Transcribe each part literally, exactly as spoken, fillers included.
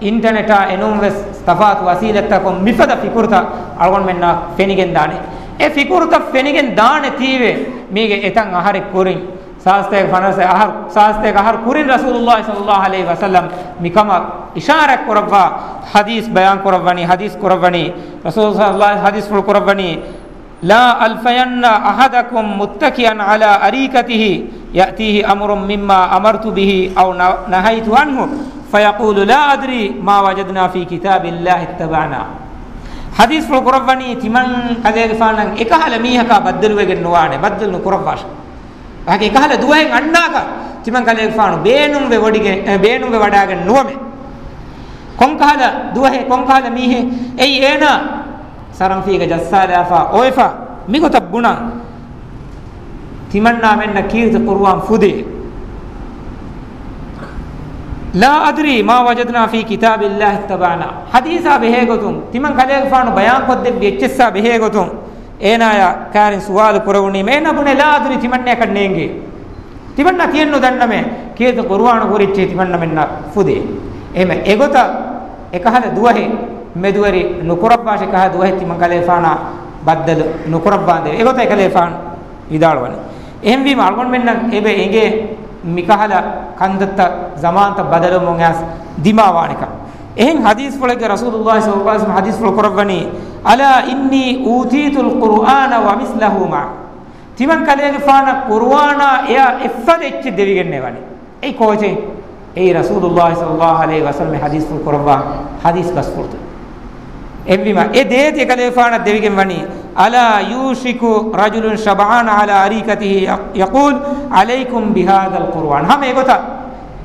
އިންޓަނެޓާ އެނޫން ވެސް ތަފާތު ވަސީލަތްތަކުން މިފަދަ ފިކުރުތައް އަޅުގަނޑުމެންނަށް ފެނިގެން ދާނެ. އެ ފިކުރުތައް ފެނިގެން ދާނެތީވެ، މީގެ އެތައް އަހަރެއް ކުރިން ސާސްތޭކަ ފަނަރަ އަހަރު، ސާސްތޭކަ އަހަރު ކުރިން ރަސޫލުﷲ ޞައްލަﷲ ޢަލައިހި ވަސައްލަމް މިކަމަށް އިޝާރާތް ކުރައްވާ ޙަދީޘް ބަޔާން ކުރައްވަނީ، ޙަދީޘް ކުރައްވަނީ، ރަސޫލު ޞައްލަﷲ ޙަދީޘްފުޅު ކުރައްވަނީ، لا ألفين أحدكم متكئا على أريكته يأتيه أمر مما أمرت به أو نهيت عنه فيقول لا أدري ما وجدنا في كتاب الله اتبعناه. ޙަދީޘްފުޅު ކުރައްވަނީ ތިމަން ކަލޭގެފާނަށް އެކަހަލަ މީހަކާ ބައްދަލުވެގެން ނުވާނެ، ބައްދަލު ނުކުރައްވާށޭ. އަކި އެކަހަލަ ދުވަހެއް އަންނާކަށް ތިމަން ކަލޭގެފާނު ބޭނުންވެ ވޮޑިގެ-، އެ، ބޭނުންވެ ވަޑާގެން ނުވަމެ. ކޮންކަހަލަ ދުވަހެއް، ކޮންކަހަލަ މީހެއް އެއީ އޭނާ ސަރަންފީގަ ޖައްސާލާފަ އޮވެފަ މިގޮތަށް ބުނާ ތިމަންނާމެންނަށް ކީރިތި ޤުރުއާން ފުދޭ. لا أدري ما وجدنا في كتاب الله اتبعناه. ޙަދީޘާ ބެހޭގޮތުން، ތިމަން ކަލޭގެފާނު ބަޔާންކޮށްދެއްވި އެއްޗިއްސާ ބެހޭގޮތުން، އޭނާޔާ ކާރިން ސުވާލު ކުރެވުނީމަ، އޭނާ ބުނޭ، لا أدري، ތިމަންނަޔަކަށް ނޭނގޭ. ތިމަންނަ ތިޔެއްނު ދަންނަމޭ، ކީރިތި ޤުރުއާނު ކުރިއްޗޭ ތިމަންނަމެންނަށް ފުދޭ. އެހެމެ އެގޮތަށް އެކަހަލަ ދުވަހެއް މެދުވެރި ނުކުރައްވާށޭ، އެކަހަލަ ދުވަހެއް ތިމަން ކަލޭފާނާ ބައްދަލު ނުކުރައްވާނދޭ. އެގޮތަށް އެކަލޭފާނު ވިދާޅުވަނީ. އެހެންވީމަ އަޅުގަނޑުމެންނަށް އެބަ އެނގޭ މިކަހަލަ ކަންތައްތައް ޒަމާންތައް ބަދަލުވުމުން އައިސް ދިމާވާނެކަން. އެހެން ޙަދީޘްފުޅެއްގަ ރަސޫލުﷲ ޞައްލަﷲ ޢަލައިހި ވަސައްލަމަ ޙަދީޘްފުޅު ކުރައްވަނީ، ألا إني أوتيت القرآن ومثله معه. ތިމަން ކަލޭގެފާނަށް ޤުރުއާނާ އެއާ އެއްފަދަ އެއްޗެއް ދެވިގެންނެވަނީ. އެއީ ކޯޗެއް؟ އެއީ ރަސޫލުﷲ ޞައްލަﷲ ޢަލައިހި ވަސައްލަމަ ޙަދީޘްފުޅު ކުރައްވާ ޙަދީޘް ބަސްފުޅުތައް. އެހެންވީމަ އެ ދޭތި ކަލޭފާނަށް ދެވިގެން ވަނީ، ألا يوشك رجل شبعان على أريكته يقول عليكم بهذا القرآن. ހަމަ އެގޮތަށް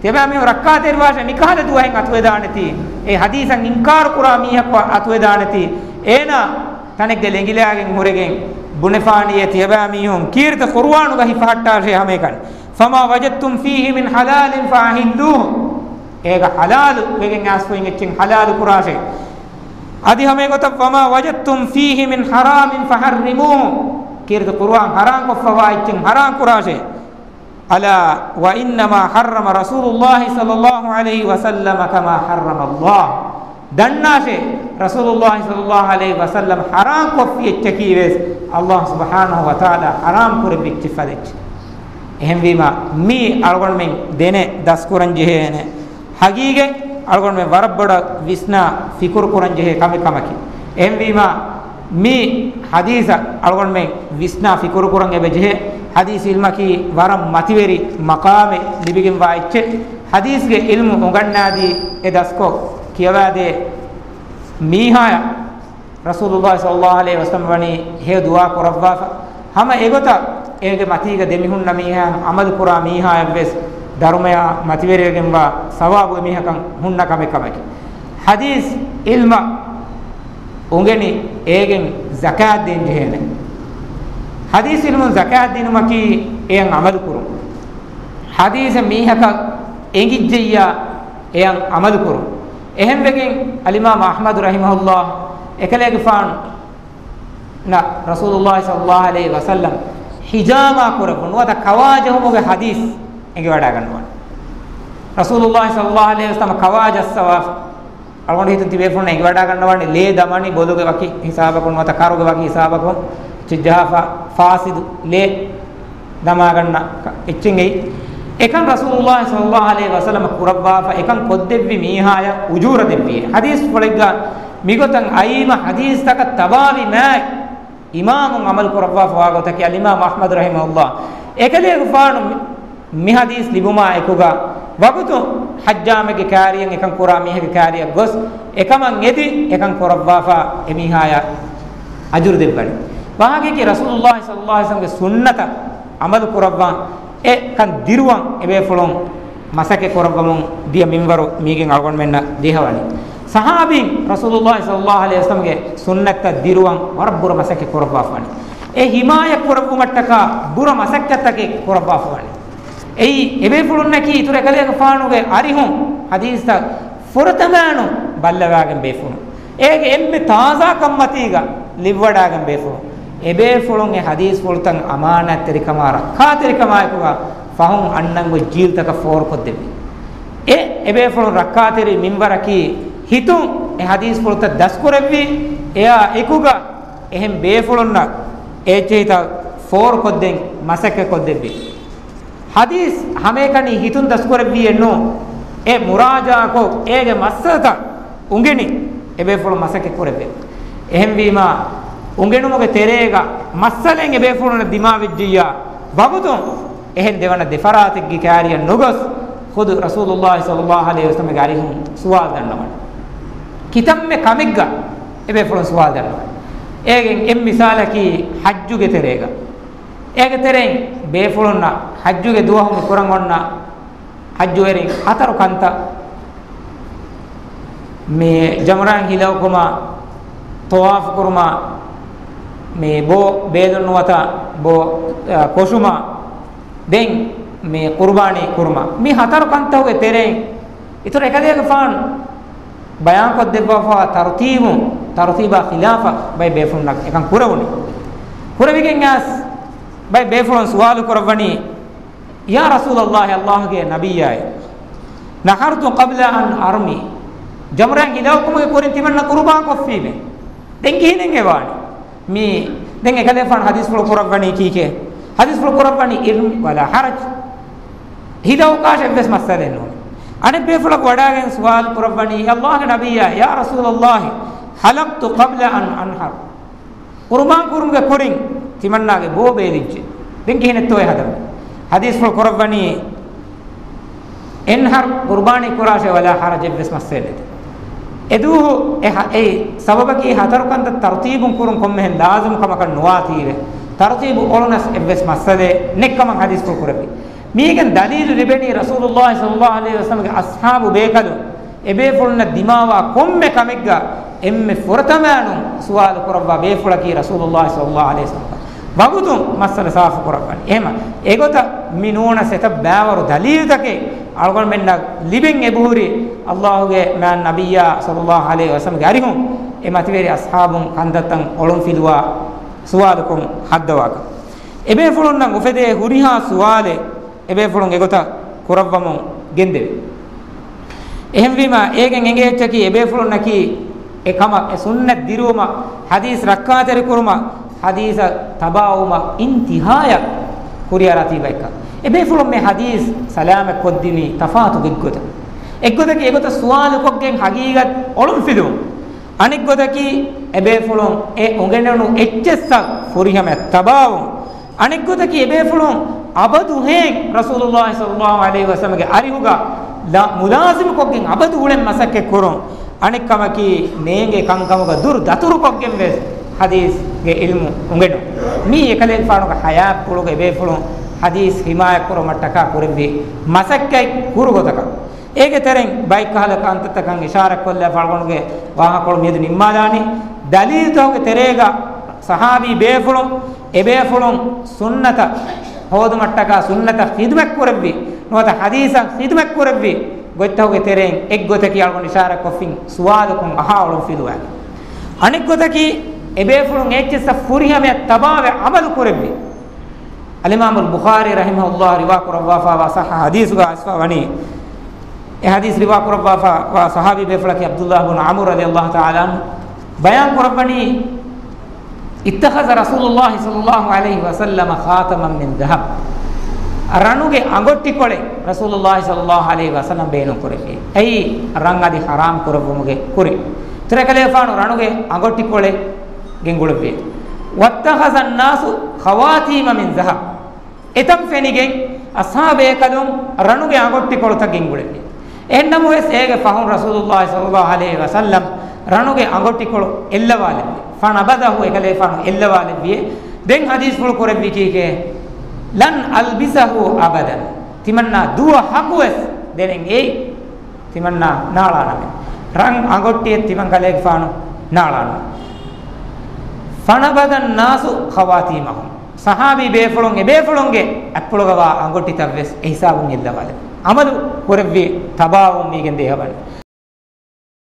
ތިޔަބައިމީހުން ރައްކާތެރިވާށޭ، މިކަހަލަ ދުވަހެއް އަތުވެދާނެތީ، އެ ޙަދީޘަށް އިންކާރު ކުރާ މީހަކު އަތުވެދާނެތީ، އޭނާ ތަނެއްގަ ލެނގިލާގެން ހުރެގެން ބުނެފާނީއޭ، ތިޔަބައިމީހުން ކީރިތި ޤުރުއާނުގަ ހިފަހައްޓާށޭ ހަމައެކަނި. فما وجدتم فيه من حلال فأحلوه. އޭގަ ޙަލާލު ވެގެން އައިސްފައި އެއްޗެއް ޙަލާލު ކުރާށޭ. އަދި ހަމައެގޮތަށް، وما وجدتم فيه من حرام فحرموه. ކީރިތި ޤުރުއާން ޙަރާމް ކޮށްފަވާ އެއްޗެއް ޙަރާމް ކުރާށޭ. ألا وإنما حرم رسول الله صلى الله عليه وسلم كما حرم الله. ދަންނާށޭ، ރަސޫލުﷲ ޞައްލަﷲ ޢަލައިހި ވަސައްލަމަ ޙަރާމް ކޮށްފި އެއްޗަކީ ވެސް، ﷲ ސުބްޙާނަހޫ ވަތަޢާލާ ޙަރާމް ކުރެއްވި އެއްޗެއް ފަދަ އެއްޗެއް. އެހެންވީމަ، މީ އަޅުގަނޑުމެން ދެނެ ދަސްކުރަން ޖެހޭނެ ޙަޤީޤަތް، އަޅުގަނޑުމެން ވަރަށް ބޮޑަށް ވިސްނާ ފިކުރު ކުރަން ޖެހޭ ކަމެއް ކަމަކީ. އެހެންވީމަ، މި ޙަދީޘަށް އަޅުގަނޑުމެން ވިސްނާ ފިކުރު ކުރަން އެބަ ޖެހޭ. ޙަދީޘް ޢިލްމަކީ ވަރަށް މަތިވެރި މަޤާމެއް ލިބިގެންވާ އެއްޗެއް. ޙަދީޘްގެ ޢިލްމު އުނގަންނާދީ އެ ދަސްކޮށް ކިޔަވާދޭ މީހާޔަށް ރަސޫލުﷲ ޞައްލަﷲ ޢަލައިހި ވަސައްލަމަ ވަނީ ހެޔޮ ދުޢާ ކުރައްވާފަ. ހަމަ އެގޮތަށް އޭގެ މަތީގަ ދެމިހުންނަ މީހާ، ޢަމަލު ކުރާ މީހާޔަށްވެސް ދަރުމަޔާ މަތިވެރިވެގެންވާ ސަވާބު އެމީހަކަށް ހުންނަ ކަމެއް ކަމަކީ. ޙަދީޘް ޢިލްމަށް އުނގެނި އޭގެން ޒަކާތް ދޭން ޖެހޭނެ. ޙަދީޘް ޢިލްމުން ޒަކާތް ދިނުމަކީ އެޔަށް ޢަމަލު ކުރުން. ޙަދީޘެއް މީހަކަށް އެނގިއްޖެއްޔާ އެޔަށް ޢަމަލު ކުރުން. އެހެންވެގެން އަލްއިމާމް އަޙްމަދު ރަޙިމަހުﷲ އެކަލޭގެފާނު ނަ ރަސޫލުﷲ ޞައްލަﷲ ޢަލައިހި ވަސައްލަމަ ޙިޖާމާ ކުރެއްވުން ނުވަތަ ކަވާ ޖެހުމުގެ ޙަދީޘް އެނގިވަޑާގަންނަވާނެ. ރަސޫލުﷲ ޞައްލަﷲ ޢަލައިހި ވަސައްލަމަ ކަވާ ޖައްސަވާފަ. އަޅުގަނޑު ހިތުން ތިބޭފުޅުން އެނގިވަޑާގަންނަވާނެ ލޭ ދަމަނީ ބޮލުގެ ވަކި ހިސާބަކުން ނުވަތަ ކަރުގެ ވަކި ހިސާބަކުން ޗިއްޖަހާފަ ފާސިދު ލޭ ދަމާގަންނަ އެއްޗެއް އެއީ. އެކަން ރަސޫލުﷲ ޞައްލަﷲ ޢަލައިހި ވަސައްލަމަ ކުރައްވާފަ، އެކަން ކޮށްދެއްވި މީހާޔަށް އުޖޫރަ ދެއްވި. ޙަދީޘްފުޅެއްގަ މިގޮތަށް އައީމަ ޙަދީޘްތަކަށް ތަބާވި މާތް އިމާމުން ޢަމަލު ކުރައްވާފަވާ ގޮތަކީ އަލްއިމާމް އަޙްމަދު ރަޙިމަހުﷲ. އެކަލޭގެފާނު މި-، މި ޙަދީޘް ލިބުމާ އެކުގަ ވަގުތު ޙައްޖާމެއްގެ ކާރިޔަށް އެކަން ކުރާ މީހެއްގެ ކާރިޔަށް ގޮސް އެކަމަށް އެދި އެކަން ކުރައްވާފަ އެމީހާޔަށް އަޖުރު ދެއްވަނީ. ވާހަކައަކީ ރަސޫލުﷲ ޞައްލަﷲ ޢަލައިހި ވަސައްލަމަގެ ސުންނަތަށް ޢަމަލު ކުރައްވާން އެކަން ދިރުވަން އެބޭފުޅުން މަސައްކަތް ކުރައްވަމުން ދިޔަ މިންވަރު މީގެން އަޅުގަނޑުމެންނަށް ދޭހަވަނީ. ޞަޙާބީން ރަސޫލުﷲ ޞައްލަﷲ ޢަލައިހި ވަސައްލަމަގެ ސުންނަތަށް ދިރުވަން ވަރަށް ބުރަ މަސައްކަތް ކުރައްވާފަވަނީ. އެ ޙިމާޔަތް ކުރެއްވުމަށްޓަކާ ބުރަ މަސައްކަތްތަކެއް ކުރައްވާފަވަނީ. އެއީ އެބޭފުޅުންނަކީ އިތުރު އެކަލޭގެފާނުގެ އަރިހުން ޙަދީޘްތައް ފުރަތަމައިނު ބައްލަވާގެން ބޭފުޅުން. އޭގެ އެންމެ ތާޒާ ކަންމަތީގަ ލިއްވަޑާގެން ބޭފުޅުން. އެބޭފުޅުން އެ ޙަދީޘްފުޅުތައް އަމާނާތްތެރިކަމާ ރައްކާތެރިކަމާއެކުގަ ފަހުން އަންނަން އޮތް ޖީލްތަކަށް ފޯރުކޮށްދެއްވި. އެ އެބޭފުޅުން ރައްކާތެރި މިންވަރަކީ ހިތުން އެ ޙަދީޘްފުޅުތައް ދަސްކުރެއްވި، އެއާ އެކުގަ އެހެން ބޭފުޅުންނަށް އެ އެއްޗެހިތައް ފޯރުކޮށްދޭން މަސައްކަތް ކޮށްދެއްވި. ޙަދީޘް ހަމައެކަނި ހިތުން ދަސްކުރެއްވީއެއްނޫން، އެ މުރާޖާކޮށް އޭގެ މައްސަލަތައް އުނގެނި އެބޭފުޅުން މަސައްކަތް ކުރެއްވި. އެހެންވީމާ، އުނގެނުމުގެ ތެރޭގަ މައްސަލައެއް އެބޭފުޅުންނަށް ދިމާވެއްޖިއްޔާ ވަގުތުން، އެހެން ދެވަނަ ދެފަރާތެއްގެ ކާރިއަށް ނުގޮސް، ޚުދު ރަސޫލުﷲ ޞައްލަﷲ ޢަލައިހި ވަސައްލަމްގެ އަރިހުން ސުވާލު ދަންނަވަން. ކިތަންމެ ކަމެއްގަ އެބޭފުޅުން ސުވާލު ދަންނަވަން. އޭގެން އެއް މިސާލަކީ ޙައްޖުގެ ތެރޭގަ. އޭގެ ތެރެއިން ބޭފުޅުންނަށް ޙައްޖުގެ ދުވަހު މި ކުރަން އޮންނަ ޙައްޖުވެރިން ހަތަރު ކަންތައް، މި ޖަމްރާތް ހިލައުކުމާ، ޠަވާފު ކުރުމާ، މި ބޯ ބޭލުން ނުވަތަ ބޯ، އަ، ކޮށުމާ، ދެން މި ޤުރުބާނީ ކުރުމާ. މި ހަތަރު ކަންތަކުގެ ތެރެއިން އިތުރު އެކަލޭގެފާނު ބަޔާންކޮށްދެއްވާފާ ތަރުތީބުން، ތަރުތީބާ ޚިލާފަށް ބައެއް ބޭފުޅުންނަށް އެކަން ކުރެވުނީ. ކުރެވިގެން އައިސް ބައެއް ބޭފުޅުން ސުވާލު ކުރައްވަނީ، يا رسول الله، ﷲ ގެ ނަބިއްޔާއޭ، نحرت قبل أن أرمي، ޖަމްރާތް ހިލައުކުމުގެ ކުރިން ތިމަންނަ ޤުރުބާން ކޮށްފީމޭ. ދެން ކިހިނެއް އެވާނީ؟ މީ ދެން އެކަލޭފާނު ޙަދީޘްފުޅު ކުރައްވަނީ ކީކޭ؟ ޙަދީޘްފުޅު ކުރައްވަނީ ارم ولا حرج. ހިލައުކާށެއްވެސް މައްސަލައެއް ނޫން. އަނެއް ބޭފުޅަކު ވަޑާގެން ސުވާލު ކުރައްވަނީ، ﷲ ގެ ނަބިއްޔާ، يا رسول الله، حلقت قبل أن أنحر، ޤުރުބާން ކުރުމުގެ ކުރިން ތިމަންނާގެ ބޯ ބޭލިއްޖެ. ދެން ކިހިނެއްތޯ އެ ހަދަން؟ ޙަދީޘްފުޅު ކުރައްވަނީ، انحر، ޤުރުބާނީ ކުރާށޭ، ولا حرج، އެއްވެސް މައްސަލައެއް ނެތޭ. އެދުވަހު އެ ހަ-، އެ ސަބަބަކީ ހަތަރު ކަންތައް ތަރުތީބުން ކުރުން ކޮންމެހެން ލާޒިމު ކަމަކަށް ނުވާތީވެ. ތަރުތީބު އޮޅުނަސް އެއްވެސް މައްސަލައެއް ނެތްކަމަށް ޙަދީޘްފުޅު ކުރެއްވި. މީގެން ދަލީލު ލިބެނީ ރަސޫލުﷲ ޞައްލަﷲ ޢަލައިހި ވަސައްލަމްގެ އަޞްޙާބު ބޭކަލުން އެބޭފުޅުންނަށް ދިމާވާ ކޮންމެ ކަމެއްގަ އެންމެ ފުރަތަމައިނުން ސުވާލު ކުރައްވާ ބޭފުޅަކީ ރަސޫލުﷲ ޞައްލަﷲ ޢަލައިހި ވަސައްލަމް. ވަގުތުން މައްސަލަ ސާފު ކުރައްވަނީ. އެހެމަ އެގޮތަށް މި ނޫނަސް އެތައް ބައިވަރު ދަލީލުތަކެއް އަޅުގަނޑުމެންނަށް ލިބެން އެބަހުރި، ﷲ ގެ މާތް ނަބިއްޔާ ޞައްލަﷲ ޢަލައިހި ވަސައްލަމްގެ އަރިހުން އެ މަތިވެރި އަޞްޙާބުން ކަންތައްތައް އޮޅުންފިލުވާ ސުވާލުކޮށް ހައްދަވާކަށް. އެބޭފުޅުންނަށް އުފެދޭ ހުރިހާ ސުވާލެއް އެބޭފުޅުން އެގޮތަށް ކުރައްވަމުން ގެންދެވޭ. އެހެންވީމާ، އޭގެން އެނގޭ އެއްޗަކީ އެބޭފުޅުންނަކީ އެ ކަމަށް، އެ ސުންނަތް ދިރުވުމަށް، ޙަދީޘް ރައްކާތެރިކުރުމަށް، ޙަދީޘަށް ތަބާވުމަށް އިންތިހާޔަށް ކުރިއަރާތީ ބައެއްކަން. އެބޭފުޅުން މި ޙަދީޘް ސަލާމަތް ކޮށްދިނީ ތަފާތު ގޮތްގޮތަށް. އެއްގޮތަކީ އެގޮތަށް ސުވާލުކޮށްގެން ޙަޤީޤަތް އޮޅުންފިލުވުން. އަނެއްގޮތަކީ އެބޭފުޅުން އެ އުނގެނުނު އެއްޗެއްސަށް ފުރިހަމަޔަށް ތަބާވުން. އަނެއްގޮތަކީ އެބޭފުޅުން އަބަދު ހޭން ރަސޫލުﷲ ޞައްލަﷲ ޢަލައިހި ވަސައްލަމްގެ އަރިހުގަ ލާ-، މުލާޒިމުކޮށްގެން އަބަދު އުޅެން މަސައްކަތް ކުރުން. އަނެއްކަމަކީ ނޭނގޭ ކަންކަމުގަ ދުރު ދަތުރުކޮށްގެން ވެސް ޙަދީޘްގެ ޢިލްމު އުނގެނުން. މީ އެކަލޭގެފާނުގެ ޙަޔާތްޕުޅުގަ އެބޭފުޅުން ޙަދީޘް ޙިމާޔަތްކުރުމަށްޓަކާ ކުރެއްވި މަސައްކަތް ކުރު ގޮތަކަށް. އޭގެ ތެރެއިން ބައެއްކަހަލަ ކަންތައްތަކަށް އިޝާރާތްކޮށްލާފަ އަޅުގަނޑުގެ ވާހަކަކޮޅު މިއަދު ނިންމާލާނީ. ދަލީލުތަކުގެ ތެރޭގަ ޞަޙާބީ ބޭފުޅުން، އެބޭފުޅުން ސުންނަތަށް ހޯދުމަށްޓަކާ ސުންނަތަށް ޚިދުމަތްކުރެއްވި، ނުވަތަ ޙަދީޘަށް ޚިދުމަތްކުރެއްވި ގޮތްތަކުގެ ތެރެއިން އެއްގޮތަކީ އަޅުގަނޑު އިޝާރާތްކޮށްފިން ސުވާލުކޮށް އަހާ އޮޅުންފިލުވާ. އަނެއްގޮތަކީ އެބޭފުޅުން އެއްޗެއްސަށް ފުރިހަމަޔަށް ތަބާވެ ޢަމަލު ކުރެއްވި. އަލްއިމާމުލް ބުޚާރީ ރަޙިމަހުﷲ ރިވާކުރައްވާފަ ވާ ޞައްޙަ ޙަދީޘުގަ އައިސްފަ ވަނީ، އެ ޙަދީޘް ރިވާކުރައްވާފަ ވާ ޞަޙާބީ ބޭފުޅަކީ ޢަބްދުﷲ ބުނު ޢަމްރު ރަޟިޔަﷲ ތަޢާލާ ޢަންހު ބަޔާން ކުރައްވަނީ، اتخذ رسول الله صلى الله عليه وسلم خاتما من ذهب. ރަނުގެ އަނގޮއްޓިކޮޅެއް ރަސޫލުﷲ ޞައްލަﷲ ޢަލައިހި ވަސައްލަމް ބޭނުންކުރެއްވި. އެއީ ރަން އަދި ޙަރާމް ކުރެއްވުމުގެ ކުރިން. ތިރަކަލޭފާނު ރަނުގެ އަނގޮއްޓިކޮޅެއް ގެންގުޅެއްވި. واتخذ الناس خواتيم من ذهب. އެތަން ފެނިގެން އަޞްޙާބޭކަލުން ރަނުގެ އަނގޮއްޓިކޮޅުތައް ގެންގުޅެއްވި. އެހެންނަމަވެސް، އޭގެ ފަހުން ރަސޫލުﷲ ޞައްލަﷲ ޢަލައިހި ވަސައްލަމް ރަނުގެ އަނގޮއްޓިކޮޅު އެއްލަވާލެއްވި. فنبذه، އެކަލޭފާނު އެއްލަވާލެއްވި. ދެން ޙަދީޘްފުޅު ކުރެއްވީ ކީކޭ؟ لن ألبسه أبدا. ތިމަންނާ ދުވަހަކުވެސް ދެނެއް އެއީ ތިމަންނާ ނާޅާނަމޭ. ރަން އަނގޮއްޓިއެއް ތިމަން ކަލޭގެފާނު ނާޅާނަމޭ. فنبذ الناس خواتيمهم. ޞަޙާބީ ބޭފުޅުން އެބޭފުޅުންގެ އަތްޕުޅުގަވާ އަނގޮއްޓިތައްވެސް އެހިސާބުން އެއްލަވާލެއްވި. ޢަމަލު ކުރެއްވި ތަބާވުން މީގެން ދޭހަވަން.